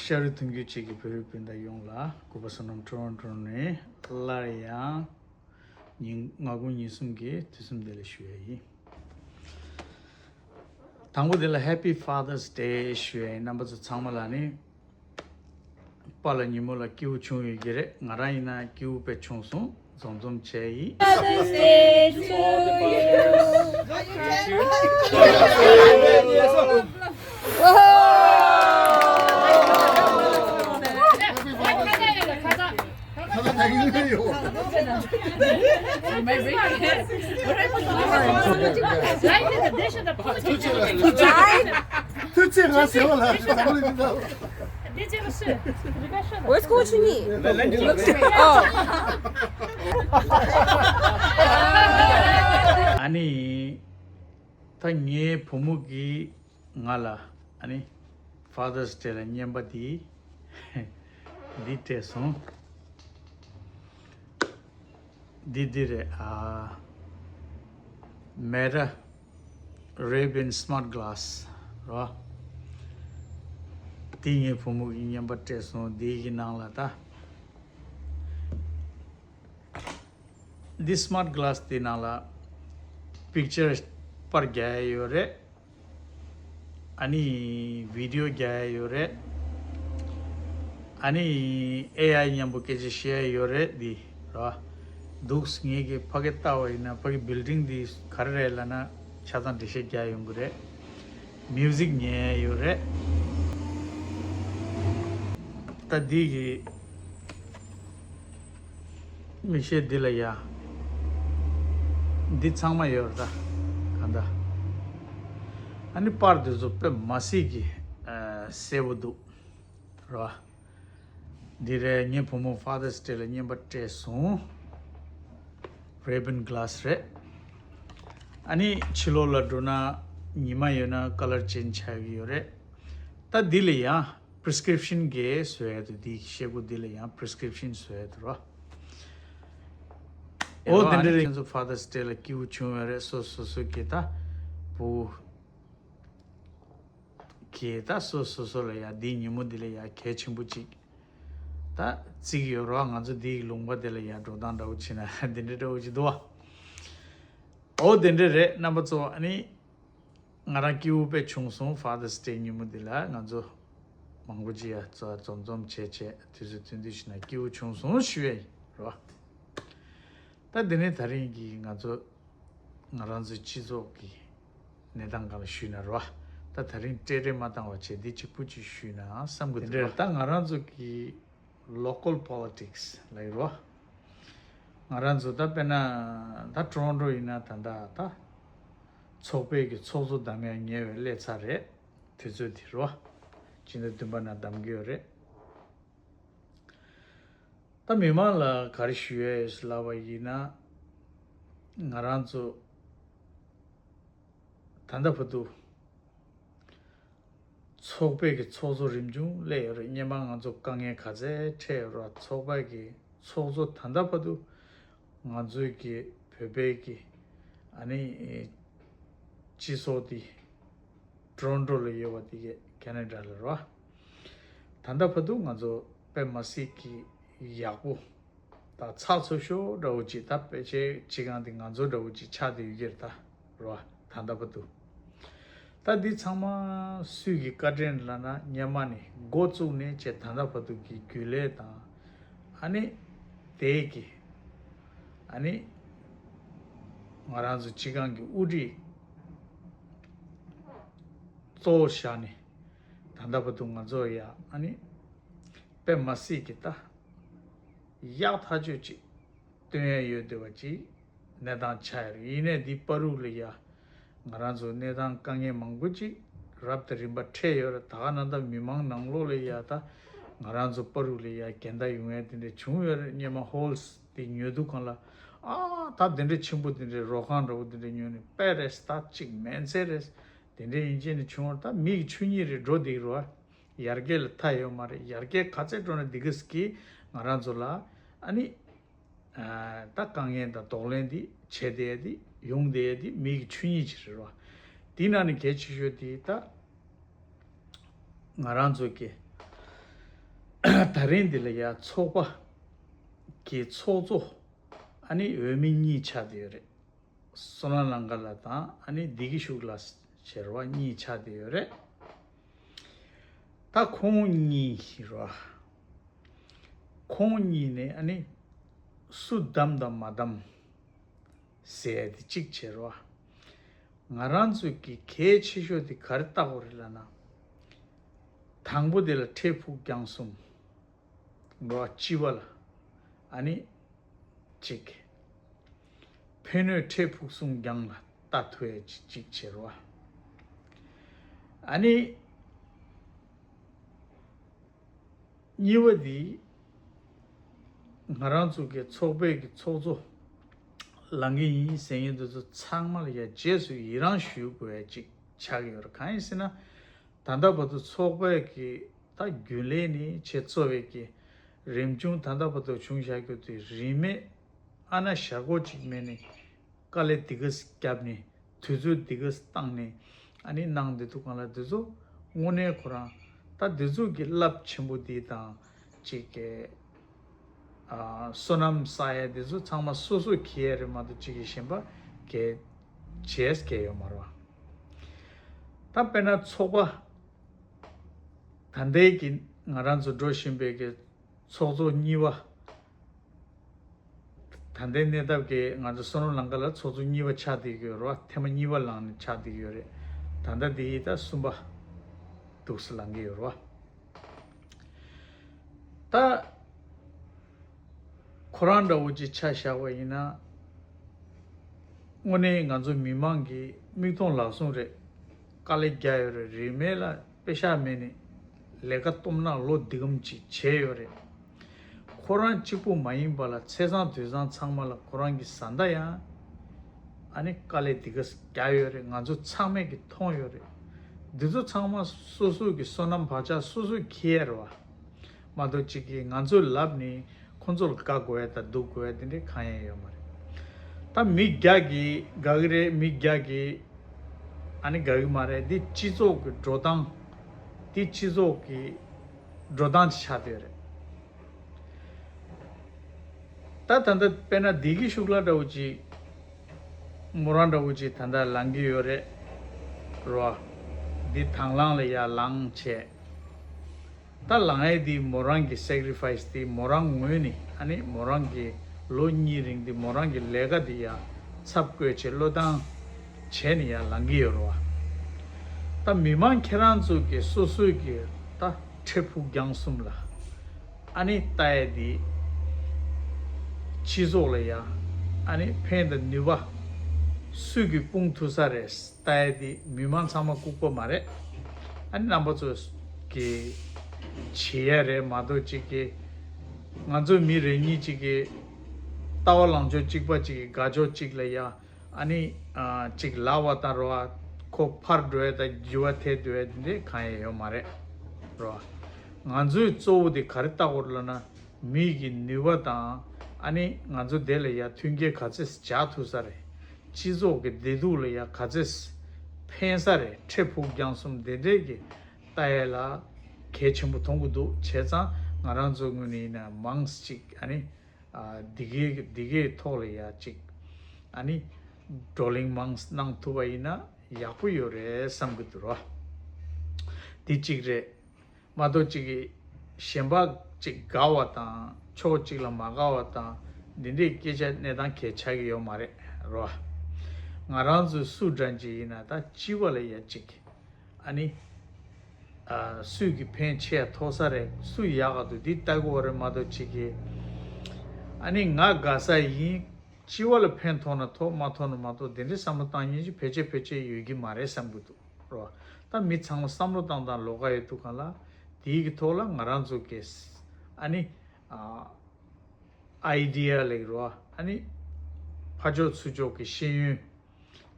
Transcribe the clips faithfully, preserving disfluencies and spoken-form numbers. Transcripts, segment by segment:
ཤ་རུས་གདུང་རྒྱུད་གཅིག་གི་བོད་རིགས་སྤུན་ཟླ་ཡོངས་ལ་སྐུ་པར་བསོད་ནམས་ཊོ་རོན་ཊོ་ནས་སླར་ཡང་ཉིན་ང་དགུང་ཉིན་གསུམ་གྱི་དུས་གསུམ་བདེ་ལེགས་ཞུ་ཡ་ཡིན། དང་པོ་དེ་ལ་Happy Father's Day ཞུ་ཡ་ཡིན། རྣམ་པ་ཚོ་ཚང་མ་ལ་ནི་པཱ་ལགས་ཉིན་མོ་ལ་སྐྱིད་པོ་བྱུང་ཡོད་ཀྱི་རེད། ང་རང་ཡིན་ན་སྐྱིད་པོ་དཔེ་བྱུང་སོང་། འཛོམས་འཛོམས་བྱས་ཡིན། Father's Day to you. ཐུགས་རྗེ་ཆེ། ང་ཟེར་བ་ལ་ད་ལོ་ཡིན་ད། འོས་ཁོ་ཆུ་ནི། ཨོ། ཨ་ནི། ད་ངའི་བུ་མོ་གིས་ང་ལ་ཨ་ནི་Father's Day ལ་རྔན་པ་འདི་འདི་སྤྲད་སོང་། འདི་འདི་རེད། ཨ། Meta Ray-Ban Smart Glass རོ། འདི་ངའི་བུ་མོ་གིས་རྔན་པ་སྤྲད་སོང་། འདི་གི་ནང་ལ་ད། འདི་Smart Glass དེ་ནང་ལ་པིག་ཅར་པར་རྒྱག་ཡ་ཡོད་རེད། ཨ་ནི་བི་ཌི་ཡོ་རྒྱག་ཡ་ཡོད་རེད། ཨ་ནི་ཨེ་ཨའི་མཉམ་པོ་སྐད་ཆ་བཤད་ཡ་ཡོད་རེད། འདི་ར་འདུག་ངེད་ཀྱི་ཕ་གི་ལྟ་བ་ཡིན་ན་ཕ་གི་building འདི་ག་རེ་རེད་ལབ་ན་ཆ་ཚང་འགྲེལ་བཤད་རྒྱག་ཡོང་གི་རེད། Music ཉན་ཡ་ཡོད་རེད། ད་འདི་གི་མིག་ཤེལ་འདི་ལ་ཡ། འདི་ཚང་མ་ཡོད་རེད་ད། གང་ལྟར། ཨ་ནི་པར་འདི་ཚོ་དཔེ་མ་སྲིད་ཀྱི་ཨ་གསལ་པོ་འདུག་རེད་བ། འདི་རེད། ངའི་བུ་མོ་Father's Day ལ་རྔན་པ་སྤྲད་སོང་། Ray-Ban Glass རེད། ཨ་ནི་ཕྱི་ལོགས་ལ་འགྲོ་ན་ཉི་མ་ཡོད་ན་ཀ་ལར་ཅེན་ཇི་ཆགས་ཀྱི་ཡོད་རེད། ད་འདི་ལ་ཡང་prescription གི་བཟོ་ཡ་འདུག་འདི་ཤེལ་སྒོ་འདི་ལ་ཡང་prescription བཟོ་ཡ་འདུག་རོ། ཨོ་དེ་འདྲ་རེད། ཁྱེད་ཚོ་Father's Day ལ་སྐྱིད་པོ་བྱུང་ཡོད་རེད། སོ་སོ་སོ་གི་ད་བུ་གི་ད་སོ་སོ་སོ་ལ་ཡ་འདི་ཉིན་མོ་འདི་ལ་ཡ་གལ་ཆེན་པོ་ཅིག་ད་བརྩི་གི་ཡོད་རོ། ང་ཚོ་འདི་ལུང་པ་འདི་ལ་ཡ་འགྲོ་སྟངས་འདྲ་བོ་བྱས་ན་འདི་འདྲ་འདྲ་བོ་ཅིག་འདུག་བ། ཨོ་དེ་འདྲ་རེད། རྣམ་པ་ཚོ་ཨ་ནི། ང་རང་སྐྱིད་པོ་དཔེ་བྱུང་སོང་། Father's Day ཉིན་མོ་འདི་ལ་ང་ཚོ་མང་པོ་ཅིག་ཡ་ཚོ་འཛོམས་འཛོམས་བྱས་བྱས་དུས་ཚོད་ཐུང་ཐུང་ཞིག་ན་སྐྱིད་པོ་བྱུང་སོང་ཞུ་ཡ་ཡིན་རོ། ད་འདི་ནས་ད་རིང་གི་ང་ཚོ་ང་རང་ཚོའི་སྤྱི་ཚོགས་ཀྱི་གནས་སྟངས་སྒང་ལ་ཞུས་ན་རོ། ད་ད་རིང་སྤྲེལ་རེ་མ་བཏང་བ་བྱས་འདི་གཅིག་པུ་ཅིག་ཞུས་ན་བསམ་གི་འདུག་ད་ང་རང་ཚོ་གི local politics ལ་ཡོད་རོ། ང་རང་ཚོ་ད་དཔེར་ན་ད་ཊོ་རོན་ཊོ་ཡིན་ན་ད་ད་ད་ཚོགས་པའི་གི་ཚོགས་གཙོ་བདམས་ཡ་ཉེ་བའི་སླེབས་ཚར་རེད། དུས་ཚོད་དེ་རོ། སྤྱི་ཟླ་བདུན་པ་ན་བདམས་ཀྱི་ཡོད་རེད། ད་མི་མང་ལ་ག་རེ་ཞུ་ཡ་ཡོད་ཟེར་ལབ་པ་ཡིན་ན། ང་རང་ཚོ་ད་ལྟ་བར་དུ་ཚོགས་པའི་གི་ཚོགས་གཙོ་རིམ་བྱུང་སླེབས་ཡོད་རེད། སྔོན་མ་ང་ཚོ་དཀའ་ངལ་ག་ཚད་འཕྲད་ཡོད་རེད། ཚོགས་པའི་གི་ཚོགས་གཙོ་ད་ལྟ་བར་དུ་ང་ཚོའི་གི་བོད་པའི་གི་ཨ་ནི་སྤྱི་ཚོགས་དེ་ཊོ་རོན་ཊོ་ལ་ཡོད་པ་དེ་གི་ཁེ་ན་ཌ་ལ་རེད་བ། ད་ལྟ་བར་དུ་ང་ཚོ་དཔེ་མ་སྲིད་གི་ཡག་པོ། ད་ཚགས་ཚུད་ཤོས་འདྲ་བོ་ཅིག་ད་ཕལ་ཆེར་སྤྱི་ཁང་དེ་ང་ཚོ་འདྲ་བོ་ཅིག་ཆགས་བསྡད་ཡོད་ཀྱི་རེད་ད་རོ། ད་ལྟ་བར་དུ། ད་འདི་ཚང་མ་སུས་ཀྱི་བཀའ་དྲིན་ལབ་ན་སྔོན་མ་ནས་འགོ་བཙུགས་ནས་བྱས་ད་ལྟ་བར་དུ་གི་རྒྱུན་ལས་དང་། ཨ་ནི་དེ་གི་ཨ་ནི་ང་རང་ཚོ་སྤྱི་ཁང་གི་དབུ་ཁྲིད་གཙོ་བོ་བཞག་ནས་ད་ལྟ་བར་དུ་ང་ཚོ་ཡ་ཨ་ནི་དཔེ་མ་སྲིད་ཀྱི་ད། ཡག་ཐག་ཆོད་ཅིག་སྟོན་ཡ་ཡོད་བསྡད་པ་ཅིག་གནས་སྟངས་ཆགས་ཡོད་རེད། ཡིན་ནའི་འདི་བར་དུ་ལ་ཡ་ང་རང་ཚོ་གནས་སྟངས་དཀའ་ངལ་མང་པོ་ཅིག་རབ་དང་རིམ་པ་འཕྲད་ཡོད་རེད། ད་ག་ནང་ལྟར་མི་མང་ནང་ལོགས་ལ་ཡ་ད་ང་རང་ཚོ་བར་དུ་ལ་ཡ་འགལ་ཟླ་ཡོང་ཡ་དེ་འདྲ་བྱུང་ཡོད་རེད། སྔོན་མ་ཧོལ་དེ་ཉོ་དུས་སྒང་ལ་ཨ་ད་དེ་འདྲ་ཆེན་པོ་དེ་འདྲ་རོ་ཁང་འདྲ་བོ་དེ་འདྲ་ཉོས་ནས་དཔེ་རེད། ད་ཅིག་མེད་ཚད་རེད། དེ་འདྲ་ཡིན་ཅེས་ནས་བྱུང་བ་རེད། ད་མི་གི་ཆོས་ཉིད་རེད་འགྲོ་བསྡད་ཀྱི་རེད་བ། ཡར་རྒྱས་ལ་མཐའ་ཡོད་མ་རེད། ཡར་རྒྱས་ག་ཚད་འགྲོ་ན་འདི་ག་ཟེར་གི་ང་རང་ཚོ་ལ་ཨ་ནི་ད་དཀའ་ངལ་དང་གདོང་ལེན་འདི་བྱེད་བསྡད་ཡ་འདི་ཡོང་བསྡད་ཡ་འདི་མི་གི་ཆོས་ཉིད་ཅིག་རེད་བ། དེའི་ནང་ནས་གལ་ཆེ་ཤོས་དེ་ད་ང་རང་ཚོ་གི་ ད་རིང་འདི་ལ་ཡ་ཚོགས་པ་གི་ཚོགས་གཙོ་ཨ་ནི་འོས་མི་གཉིས་ཆགས་བསྡད་ཡོད་རེད། བསོད་ནམས་གླང་དཀར་ལགས་དང་ཨ་ནི་བདེ་སྐྱིད་ཤུགས་ལགས་ཟེར་བ་གཉིས་ཆགས་བསྡད་ཡོད་རེད། ད་ཁོང་གཉིས་ར། ཁོང་གཉིས་ནས་ཨ་ནི་སུ་བདམས་དང་མ་བདམས་ཟེར་ཡ་དེ་གཅིག་བྱས་ར། ང་རང་ཚོས་ཀྱི་གལ་ཆེ་ཤོས་དེ་ག་རེ་བལྟ་དགོས་རེད་ལབ་ན། དང་པོ་དེ་ལ་འཕྲལ་ཕུགས་རྒྱང་གསུམ། འགྲོ་བ་སྤྱི་པ་ལ་ཨ་ནི་གཅིག་ཕན་གནོད་འཕྲལ་ཕུགས་གསུམ་རྒྱང་ལ་ལྟ་ཐུབ་ཡ་གཅིག་བྱེད་རོགས། ཨ་ནི་གཉིས་པ་འདི་ང་རང་ཚོ་གི་ཚོགས་པའི་གི་ཚོགས་གཙོ་ལངས་གི་ཡིན་ཟེར་མཁན་དེ་ཚོ་ཚང་མ་ལ་ཡ་རྗེས་སུ་ཡི་རང་ཞུ་དགོས་ཡ་གཅིག་ཆགས་ཀྱི་ཡོད་རེད། གང་ཡིན་ཟེར་ན། ད་ལྟ་བར་དུ་ཚོགས་པའི་གི་ད་རྒྱུན་ལས་ནས་ཆེད་གཙོ་བའི་གི་རིམ་བྱུང་ད་ལྟ་བར་དུ་བྱུང་བཞག་རྒྱུ་དེ་རིན་མེད་ཨ་ན་ཞར་གོ་གཅིག་མེད་ནས་དཀའ་ལས་འདི་ག་བརྒྱབ་ནས་དུས་ཚོད་འདི་ག་བཏང་ནས་ཨ་ནི་གནང་བསྡད་འདུག་གང་ལ་འདི་ཚོ་དངོས་གནས་ཁོ་རང་ད་འདི་ཚོ་གི་རླབས་ཆེན་པོ་འདི་དང་གཅིག་གི་ཨ་བསོད་ནམས་བསགས་ཡ་འདི་ཚོ་ཚང་མ་སོ་སོས་འཁྱེར་ཡ་རེད་མ་གཏོགས་གཅིག་གི་གཞན་པ་གི་བྱས་འཁྱེར་ཡོད་མ་རེད་བ། ད་དཔེར་ན་ཚོགས་པ་ད་ལྟའི་གི་ང་རང་ཚོ་འགྲོ་བཞིན་པའི་གི་ཚོགས་གཙོ་གཉིས་པ། ད་ལྟའི་གནས་སྟངས་ཀྱི་ང་ཚོ་བསོད་ནམས་གླང་དཀར་ལགས་ཚོགས་གཙོ་གཉིས་པ་ཆགས་བསྡད་ཀྱི་ཡོད་རེད་བ། ཐེངས་མ་གཉིས་པ་ལངས་ནས་ཆགས་བསྡད་ཀྱི་ཡོད་རེད། ད་ལྟ་འདི་ཡིས་ད་གསུམ་པ་འདུག་སེ་ལངས་ཀྱི་ཡོད་རེད་བ། ད་ཁོ་རང་འདྲ་བོ་ཅིག་ཆ་བཞག་པ་ཡིན་ན། དངོས་གནས་ང་ཚོ་མི་མང་གི་མིག་མཐོང་ལག་ཟུང་རེད། དཀའ་ལས་རྒྱག་ཡོད་རེད། རིན་མེད་ལ་པེ་ཤག་མེད་ནས་ལས་ཀ་སྟོབས་ན་ལོ་འདི་གམ་ཅིག་བྱས་ཡོད་རེད། ཁོ་རང་གཅིག་པུ་མ་ཡིན་པ་ལ་ཚེས་བཟང་དུས་བཟང་ཚང་མ་ལ་ཁོ་རང་གི་བཟའ་ཟླ་ཡང་ཨ་ནི་དཀའ་ལས་འདི་ག་རྒྱག་ཡོད་རེད། ང་ཚོ་ཚང་མས་ཀྱི་མཐོང་ཡོད་རེད། འདི་ཚོ་ཚང་མ་སོ་སོ་གི་བསོད་ནམས་བག་ཆགས་སོ་སོས་འཁྱེར་ཡ་རེད་བ། མ་གཏོགས་གཅིག་གིས་ང་ཚོའི་ལབ་ནས་ཁོ་ཚོ་ལ་དགའ་དགོས་ཡ་དང་སྡུག་དགོས་ཡ་དེ་འདྲའི་གང་ཡང་ཡོད་མ་རེད། ད་མི་བརྒྱ་གིས་དགའ་གི་རེད། མི་བརྒྱ་གིས་ཨ་ནི་དགའ་གི་མ་རེད། འདི་སྤྱི་ཚོགས་ཀྱི་འགྲོ་སྟངས། འདི་སྤྱི་ཚོགས་ཀྱི་འགྲོ་སྟངས་ཅིག་ཆགས་བསྡད་ཡོད་རེད། ད་ད་ལྟ་དཔེར་ན་བདེ་སྐྱིད་ཤུགས་ལ་འདྲ་བོ་ཅིག་མོ་རང་འདྲ་བོ་ཅིག་ད་ལྟ་ལངས་ཀྱི་ཡོད་རེད། རོ། འདི་དང་བླངས་ལ་ཡར་ལངས་བྱས། ད་ལངས་ཡས་འདི་མོ་རང་གི་སེག་རི་ཕ་ཡིས་འདི་མོ་རང་ངོས་ནས་ཨ་ནི་མོ་རང་གི་ལོ་གཉིས་རིང་འདི་མོ་རང་གི་ལས་ཀ་འདི་ཡར་ཚབ་བཀོད་བྱས་བློས་བཏང་བྱས་ནས་ཡར་ལངས་ཀྱི་ཡོད་རེད་བ། ད་མི་མང་ཁྱེད་རང་ཚོ་གི་སོ་སོའི་གི་ད་འཕྲལ་ཕུགས་རྒྱང་གསུམ་ལ་ཨ་ནི་ལྟ་ཡས་འདི་སྤྱི་ཚོགས་ལ་ཡ་ཨ་ནི་ཕན་དང་ནུས་པ་སུས་ཀྱིས་སྤུངས་ཐུབ་ས་རེད། ལྟ་ཡ་དེ་མི་མང་ཚང་མ་ལྐུགས་པ་མ་རེད། ཨ་ནི་རྣམ་པ་ཚོ་གི་བྱེད་ཡ་རེད་མ་གཏོགས་གཅིག་གི་ང་ཚོ་མི་རེ་གཉིས་གཅིག་གི་ལྟ་བ་ལངས་ཕྱོགས་གཅིག་པ་གཅིག་གི་དགའ་ཕྱོགས་གཅིག་ལ་ཡ་ཨ་ནི་གཅིག་ལབ་པ་དང་རོ་ཨ་ཁོ་ཕར་འགྲོ་ཡ་དང་འགྱུར་བ་ཐེབས་འགྲོ་ཡ་དེ་འདྲས་གང་ཡང་ཡོད་མ་རེད་རོ། ང་ཚོའི་གཙོ་བོ་དེ་ག་རེ་ལྟ་དགོས་རེད་ལབ་ན། མི་གི་ནུས་པ་དང་ཨ་ནི་ང་ཚོ་དེ་ལ་ཡ་མཐུན་རྐྱེན་ག་ཚད་སྦྱར་ཐུབ་ས་རེད། སྤྱི་ཚོགས་ཀྱི་བདེ་སྡུག་ལ་ཡ་ག་ཚད་ཕན་ས་རེད། འཕྲལ་ཕུགས་རྒྱང་གསུམ་དེ་འདྲས་ཀྱི་ལྟ་ཡ་ལ་གལ་ཆེན་པོ་མཐོང་གི་འདུག་བྱས་ཙང་ང་རང་ཚོའི་ངོས་ནས་ཡིན་ན་མང་ཙམ་ཅིག་ཨ་ནི་འདི་གའི་འདི་གའི་ཐོག་ལ་ཡ་ཅིག་ཨ་ནི་བགྲོ་གླེང་མང་ཙམ་གནང་ཐུབ་པ་ཡིན་ན་ཡག་པོ་ཡོད་རེད་བསམ་གི་འདུག་རོ། འདི་གཅིག་རེད། མ་གཏོགས་གཅིག་གི་གཞན་པ་གཅིག་དགའ་བ་དང་ཕྱོགས་གཅིག་ལ་མ་དགའ་བ་དང་འདི་འདྲའི་སྐད་ཆ་གནས་སྟངས་གལ་ཆགས་ཀྱི་ཡོད་མ་རེད་རོ། ང་རང་ཚོའི་སུ་འདྲ་ཅིག་ཡིན་ན་ད་སྤྱི་པ་ལ་ཡ་གཅིག་ཨ་ནི་ཨ་སུས་ཀྱི་ཕན་ཆེ་ཡ་ཐོགས་ས་རེད། སུ་ཡག་ག་འདུག་འདི་ལྟ་དགོས་རེད་མ་གཏོགས་གཅིག་གི་ཨ་ནི་ང་དགའ་ས་ཡིན། སྤྱི་པ་ལ་ཕན་ཐོགས་ན་ཐོགས་མ་ཐོགས་ན་མ་ཐོགས་དེ་འདྲའི་བསམ་བློ་བཏང་མཁན་ཅིག་ཕལ་ཆེར་ཕལ་ཆེར་ཡོད་ཀྱི་མ་རེད་བསམ་གྱི་འདུག་རོ། ད་མི་ཚང་མ་བསམ་བློ་བཏང་སྟངས་ལོགས་ཀ་ཡོད་འདུག་ག་ལ། དེའི་གི་ཐོག་ལ་ང་རང་ཚོ་གི་ཨ་ནི་ཨ་ཨའི་ཌི་ཡ་ལེགས་རོ། ཨ་ནི་ཕར་ཕྱོགས་ཚུར་ཕྱོགས་ཀྱི་ཤེས་ཡོན་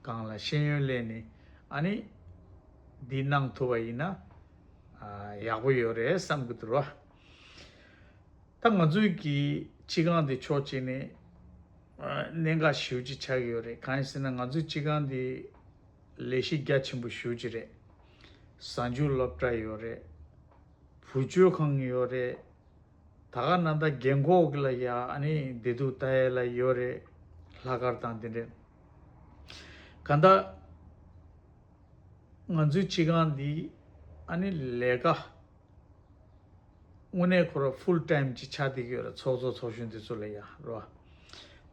སྒང་ལ་ཤེས་ཡོན་ལེན་ནས་ཨ་ནི་འདི་གནང་ཐུབ་པ་ཡིན་ན་ཨ་ཡག་པོ་ཡོད་རེད་བསམ་གྱི་འདུག་རོ། ད་ང་ཚོའི་གི་སྤྱི་ཁང་འདི་ཕྱོགས་གཅིག་ནས་ཨ་གནད་འགག་ཞེ་པོ་ཅིག་ཆགས་ཀྱི་ཡོད་རེད། གང་ཡིན་ཟེར་ན་ང་ཚོའི་སྤྱི་ཁང་འདི་ལས་གཞི་རྒྱ་ཆེན་པོ་ཞེ་པོ་ཅིག་རེད། གཟའ་མཇུག་སློབ་གྲྭ་ཡོད་རེད། བུ་བཅོལ་ཁང་ཡོད་རེད། ད་ག་ནང་ད་རྒན་འཁོགས་ལ་ཡ་ཨ་ནི་བདེ་སྡུག་ལྟ་ཡས་ལ་ཡོད་རེད། ལྷག་དཀར་དང་དེ་འདྲས། གང་ལྟར་ང་ཚོའི་སྤྱི་ཁང་འདི་ཨ་ནི་ལས་ཀ་དངོས་གནས་ཁོ་ར་ཕུལ་ཊའིམ་ཅིག་ཆགས་བསྡད་ཀྱི་ཡོད་རེད། ཚོགས་གཙོ་ཚོགས་གཞོན་འདི་ཚོ་ལ་ཡ་རོ།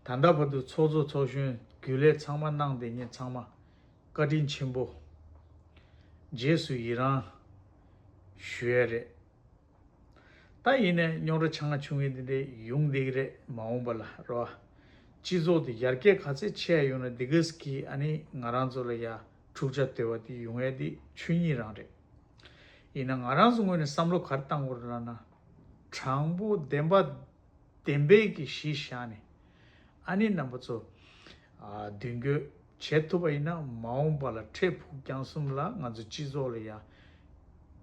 ད་ལྟ་བར་དུ་ཚོགས་གཙོ་ཚོགས་གཞོན་རྒྱུན་ལས་ཚང་མ་གནང་བསྡད་མཁན་ཚང་མ་བཀའ་དྲིན་ཆེན་པོ། རྗེས་སུ་ཡི་རང་ཞུ་ཡས་རེད། ད་ཡིན་ནའི་རྙོག་དྲ་ཆང་ང་ཆུང་ངེ་འདི་འདྲའི་ཡོང་བསྡད་ཀྱི་རེད། མ་འོངས་པ་ལ་རོ། སྤྱི་ཚོགས་འདི་ཡར་རྒྱས་ག་ཚད་ཆེ་ཡ་ཡོང་ན་འདི་གས་ཀྱིས་ཨ་ནི་ང་རང་ཚོ་ལ་ཡ་འཁྲུག་ཆ་དེ་བ་འདི་ཡོང་ཡས་འདི་ཆོས་ཉིད་རང་རེད། ཡིན་ན་ང་རང་ཚོ་ངོས་ནས་བསམ་བློ་ག་རེ་བཏང་དགོས་རེད་ལབ་ན། དྲང་པོ་བདེན་པ་བདེན་པའི་གི་གཞི་བཞག་ནས་ཨ་ནི་རྣམ་པ་ཚོ་ཨ་མདུན་སྐྱོད་བྱེད་ཐུབ་པ་ཡིན་ན་མ་འོངས་པ་ལ་འཕྲལ་ཕུགས་རྒྱང་གསུམ་ལ་ང་ཚོ་སྤྱི་ཚོགས་ལ་ཡ་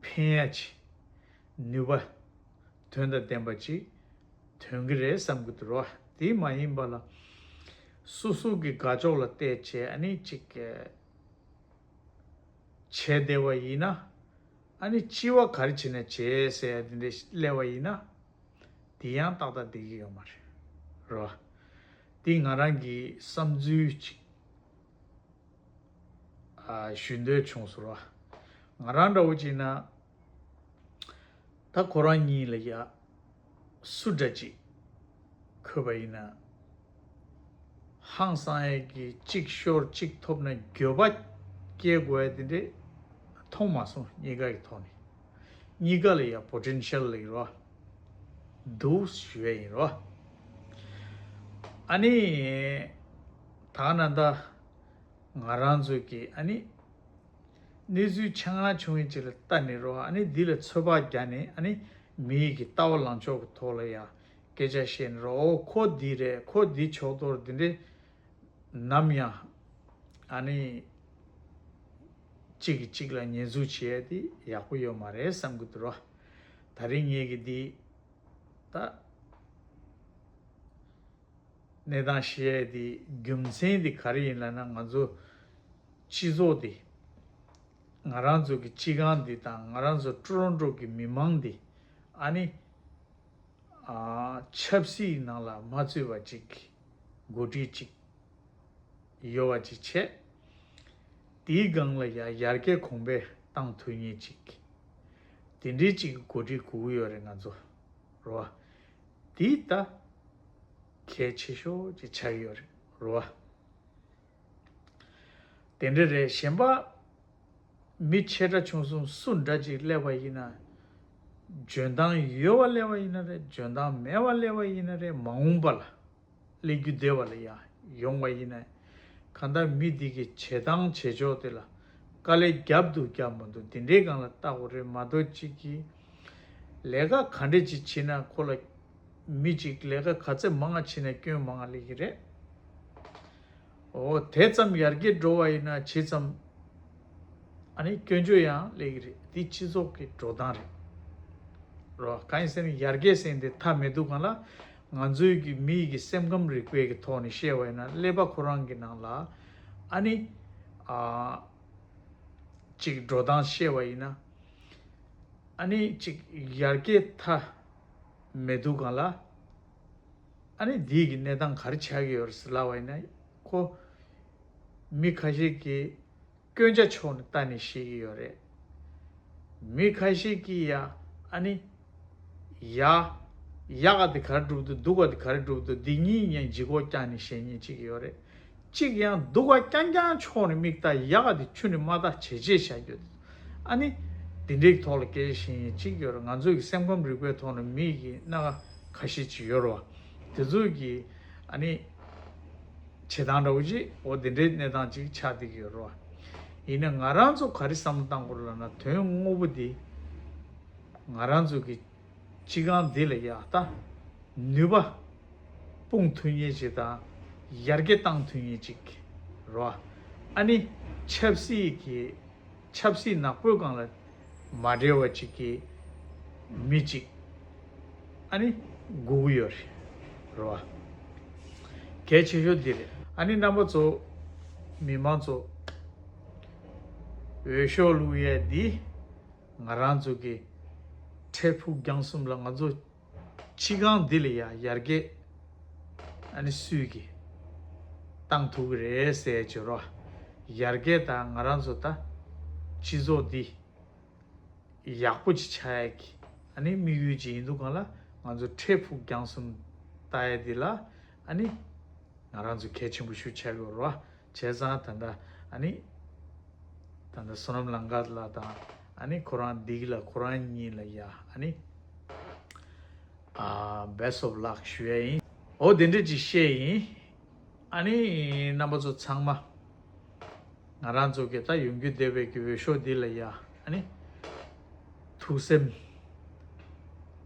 ཕན་ཡ་ཆེ། ནུས་པ་དོན་དང་ལྡན་པ་ཅིག་ཐོན་གྱི་རེད་བསམ་གྱི་འདུག་རོ། དེ་མ་ཡིན་པ་ལ་སོ་སོ་གི་དགའ་ཕྱོགས་ལ་བལྟས་བྱས་ཨ་ནི་ཅིག་བྱས་བསྡད་པ་ཡིན་ན་ཨ་ནི་སྤྱི་བ་ག་རེ་བྱེད་ན་བྱས་ཟེར་ཡ་དེ་འདྲ་སླེབས་པ་ཡིན་ན་དེ་ཡང་ཏག་ཏག་བསྡད་ཀྱི་ཡོད་མ་རེད་རོ། དེ་ང་རང་གི་བསམ་ཚུལ་ཅིག་ཨ་ཞུ་འདོད་བྱུང་སོང་ར། ང་རང་འདྲ་བོ་བྱས་ན་ད་ཁོ་རང་གཉིས་ལ་ཡ་སུ་འདྲ་ཅིག་འཁོད་པ་ཡིན་ན་ཧང་སང་ཡས་ཀྱི་གཅིག་ཤོར་གཅིག་ཐོབ་ན་འགྱོད་པ་སྐྱེ་དགོས་ཡ་དེ་འདྲས་མཐོང་མ་སོང་། གཉིས་ཀ་གི་ཐོག་ནས་གཉིས་ཀ་ལ་ཡ་པོ་ཊེན་ཤལ་ལ་ཡོད་ར་འདུག་ཞུ་ཡས་ཡིན་ར། ཨ་ནི་ད་ན་ད། ང་རང་ཚོ་གི་ཨ་ནི་གནས་ཚུལ་ཆ་ཚང་བྱུང་ཡིན་ཅིག་ལ་ལྟ་ནས་རོ། ཨ་ནི་འདི་ལ་ཚོད་དཔག་རྒྱག་ནས་ཨ་ནི་མི་ཡི་གི་ལྟ་བ་ལངས་ཕྱོགས་ཀྱི་ཐོག་ལ་ཡང་སྐད་ཆ་བཤད་ནས་རོ། ཨོ་ཁོ་འདི་རེད། ཁོ་འདི་ཕྱོགས་གཏོགས་འདི་འདྲས་ནམ་ཡང་ཨ་ནི་གཅིག་གིས་གཅིག་ལ་ཉེས་འཛུགས་བྱེད་ཡ་དེ་ཡག་པོ་ཡོད་མ་རེད་བསམ་གི་འདུག་རོ། ད་རིང་ངེད་ཀྱི་འདི་ད། གནས་སྟངས་ཤེས་ཡས་དེ་རྒྱུ་མཚན་དེ་ག་རེ་ཡིན་ལབ་ན། ང་ཚོ་སྤྱི་ཚོགས་དེ་ང་རང་ཚོ་གི་སྤྱི་ཁང་འདི་དང་ང་རང་ཚོ་ཀྲོ་རོན་ཀྲོ་གི་མི་མང་འདི་ཨ་ནི་ཨ་ཆབ་སྲིད་ནང་ལ་མ་ཚུད་པ་ཅིག་འགོ་ཁྲིད་ཅིག་ཡོད་པ་ཅིག་བྱས། དེའི་སྒང་ལ་ཡ་ཡར་རྒྱས་གོང་འཕེལ་བཏང་ཐུབ་མཁན་ཅིག་དེ་འདྲའི་ཅིག་གི་འགོ་ཁྲིད་དགོས་ཀྱི་ཡོད་རེད་ང་ཚོ་རོ། དེ་ད་གལ་ཆེ་ཤོས་ཅིག་ཆགས་ཀྱི་ཡོད་རེད་རོ། དེ་འདྲ་རེད། གཞན་པ་མི་ཆེ་ཕྲ་ཆུང་གསུམ་སུ་འདྲ་ཅིག་སླེབས་པ་ཡིན་ན། འཇོན་ཐང་ཡོད་པ་སླེབས་པ་ཡིན་ན་རེད། འཇོན་ཐང་མེད་པ་སླེབས་པ་ཡིན་ན་རེད། མ་འོངས་པ་ལ་སླེབས་རྒྱུ་བསྡད་པ་ལ་ཡང་ཡོང་བ་ཡིན་ན། གང་ལྟར་མི་འདི་གི་བྱེད་སྟངས་བྱེད་ཕྱོགས་དེ་ལ་དཀའ་ལས་རྒྱབ་འདུག་རྒྱབ་མ་འདུག་དེ་འདྲའི་སྒང་ལ་བལྟ་དགོས་རེད་མ་གཏོགས། གཅིག་གིས་ལས་ཀ་ག་འདྲ་ཅིག་བྱེད་ན་ཁོ་ལ་མི་གཅིག་ལས་ཀ་ག་ཚད་མང་ང་བྱེད་ན་སྐྱོན་མང་ང་སླེབས་ཀྱི་རེད། འོ་དེ་ཙམ་ཡར་རྒྱས་འགྲོ་བ་ཡིན་ན་ཇི་ཙམ་ཨ་ནི་སྐྱོན་བརྗོད་ཡང་སླེབས་ཀྱི་རེད། འདི་སྤྱི་ཚོགས་ཀྱི་འགྲོ་སྟངས་རེད་རོ། གང་ཡིན་ཟེར་ན་ཡར་རྒྱས་ཟེར་འདི་མཐའ་མི་འདུག་གང་ལ། ང་ཚོའི་གི་མི་ཡི་གི་སེམས་ཁམས་རིག་པའི་གི་ཐོག་ནས་བཤད་པ་ཡིན་ན་ཀླད་པ་ཁོ་རང་གི་ནང་ལ་ཨ་ནི་ཨ་ཅིག་འགྲོ་སྟངས་བཤད་པ་ཡིན་ན་ཨ་ནི་ཅིག་ཡར་རྒྱས་མཐའ་མི་འདུག་གང་ལ། ཨ་ནི་འདི་གི་གནས་སྟངས་ག་རེ་ཆགས་ཀྱི་ཡོད་རེད་ཟེར་ལབ་པ་ཡིན་ན། ཁོ་མི་ཁ་ཤས་ཀྱིས་སྐྱོན་ཆ་ཕྱོགས་ནས་ལྟ་ནས་བཤད་ཀྱི་ཡོད་རེད། མི་ཁ་ཤས་ཀྱིས་ཡ་ཨ་ནི་ཡ་ཡག་ག་དེ་ག་རེ་སྒྲུབ་འདུག་སྡུག་ག་དེ་ག་རེ་སྒྲུབ་འདུག་འདི་གཉིས་ཡང་ལྗིད་ཁོག་བཀྱགས་ནས་བཤད་མཁན་གཅིག་ཡོད་རེད། གཅིག་ཡང་སྡུག་ག་རྐྱང་རྐྱང་ཕྱོགས་ནས་མིག་ལྟ། ཡག་ག་དེ་ཁྱོན་ནས་མ་ལྟ་བྱས་བྱས་བྱ་རྒྱུ། ཨ་ནི་དེ་འདྲའི་ཐོག་ལ་སྐད་ཆ་བཤད་མཁན་གཅིག་ཡོད་རེད། ང་ཚོ་གི་སེམས་ཁམས་རིག་པའི་ཐོག་ནས་མི་གི་སྣ་ཁ་ཁ་ཤས་ཅིག་ཡོད་རེད་བ། དེ་ཚོ་གི་ཨ་ནི་བྱེད་སྟངས་འདྲ་བོ་ཅིག་འོ་དེ་འདྲའི་གནས་སྟངས་ཅིག་ཆགས་བསྡད་ཀྱི་ཡོད་རེད་བ། ཡིན་ན་ང་རང་ཚོ་ག་རེ་བསམ་བློ་བཏང་དགོས་རེད་ལབ་ན། དོན་དངོས་པོ་འདི་ང་རང་ཚོ་གི་སྤྱི་ཁང་འདི་ལ་ཡ་ད་ནུས་པ་སྤུངས་ཐུབ་མཁན་ཅིག་དང་ཡར་རྒྱས་བཏང་ཐུབ་མཁན་ཅིག་རེད་བ། ཨ་ནི་ཆབ་སྲིད་ཀྱི་ཆབ་སྲིད་ནག་པོའི་སྒང་ལ་མ་འབྲེལ་བ་ཅིག་གི་མི་ཅིག་ཨ་ནི་དགོས་ཀྱི་ཡོད་རེད་རེད་བ། གལ་ཆེ་ཤོས་འདི་རེད། ཨ་ནི་རྣམ་པ་ཚོ་མི་མང་ཚོ་འོས་ཤོག་བླུག་ཡས་འདི་ང་རང་ཚོ་གི་འཕྲལ་ཕུགས་རྒྱང་གསུམ་ལ་ང་ཚོ་ སྤྱི་ཁང་འདི་ལ་ཡ་ཡར་རྒྱས་ཨ་ནི་སུས་ཀྱིས་བཏང་ཐུབ་ཀྱི་རེད་ཟེར་བྱོས་རོགས། ཡར་རྒྱས་དང་ང་རང་ཚོ་ད་སྤྱི་ཚོགས་འདི་ཡག་པོ་ཅིག་ཆགས་ཡ་གི་ཨ་ནི་དམིགས་ཡུལ་ཅིག་ཡིན་དུས་སྒང་ལ། ང་ཚོ་འཕྲལ་ཕུགས་རྒྱང་གསུམ་ལྟ་ཡ་འདི་ལ་ཨ་ནི་ང་རང་ཚོ་གལ་ཆེན་པོ་ཞིག་ཆགས་ཀྱི་ཡོད་རེད་བ། བྱས་ཙང་ད་ལྟ་ཨ་ནི་ད་ལྟ་བསོད་ནམས་ལང་ཀ་ལགས་དང་ཨ་ནི་ཁོ་རང་འདི་གི་ལ་ཁོ་རང་གཉིས་ལ་ཡ་ཨ་ནི་ཨ་best of luck ཞུ་ཡ་ཡིན། འོ་དེ་འདྲ་ཅིག་བཤད་ཡིན། ཨ་ནི་རྣམ་པ་ཚོ་ཚང་མ། ང་རང་ཚོ་གི་ད་ཡོང་རྒྱུ་བསྡད་པའི་གི་འོས་ཤོག་འདི་ལ་ཡ་ཨ་ནི་ཐུགས་སེམས་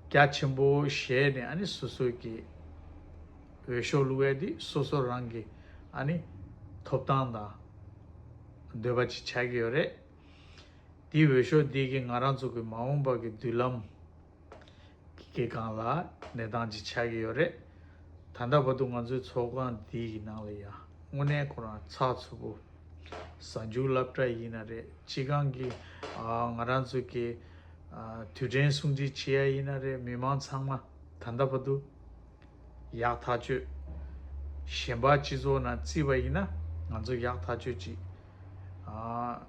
རྒྱ་ཆེན་པོ་བཞེས་ནས་ཨ་ནི་སོ་སོ་གི་འོས་ཤོག་བླུག་ཡ་འདི་སོ་སོ་རང་གི་ཨ་ནི་ཐོབ་ཐང་དང་འདོད་པ་ཅིག་ཆགས་ཀྱི་ཡོད་རེད། འདི་འོས་ཤོག་འདི་གི་ང་རང་ཚོ་གི་མ་འོངས་པ་གི་མདུན་ལམ་གི་སྒང་ལ་གནས་སྟངས་ཅིག་ཆགས་ཀྱི་ཡོད་རེད། ད་ལྟ་བར་དུ་ང་ཚོའི་ཚོགས་ཁང་འདི་གི་ནང་ལ་ཡ་དངོས་གནས་ཁོ་རང་ཚགས་ཚུད་པོ། གཟའ་མཇུག་སློབ་གྲྭ་ཡིན་ན་རེད། སྤྱི་ཁང་གི་ཨ་ང་རང་ཚོ་གི་ཨ་དུས་དྲན་སྲུང་བརྩི་བྱེད་ཡ་ཡིན་ན་རེད། མི་མང་ཚང་མ་ད་ལྟ་བར་དུ་ཡག་ཐག་ཆོད། གཞན་པ་སྤྱི་ཚོགས་ནང་བརྩིས་པ་ཡིན་ན་ང་ཚོ་ཡག་ཐག་ཆོད་ཅིག་ཨ།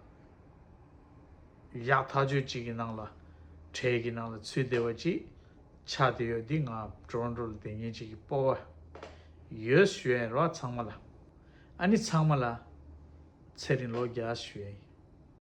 ཡག་ཐག་ཆོད་ཅིག་གི་ནང་ལ། གྲལ་གྱི་ནང་ལ་ཚུད་བསྡད་པ་ཅིག་ཆགས་བསྡད་ཡོད་འདི་ང་ཊོ་རོན་ཊོ་ལ་བསྡད་མཁན་ཅིག་གི་སྤོབས་པ་ཡོད་ཞུ་ཡ་ཡིན་རོགས་ཚང་མ་ལ། ཨ་ནི་ཚང་མ་ལ་ཚེ་རིང་ལོ་བརྒྱ་ཞུ་ཡ་ཡིན།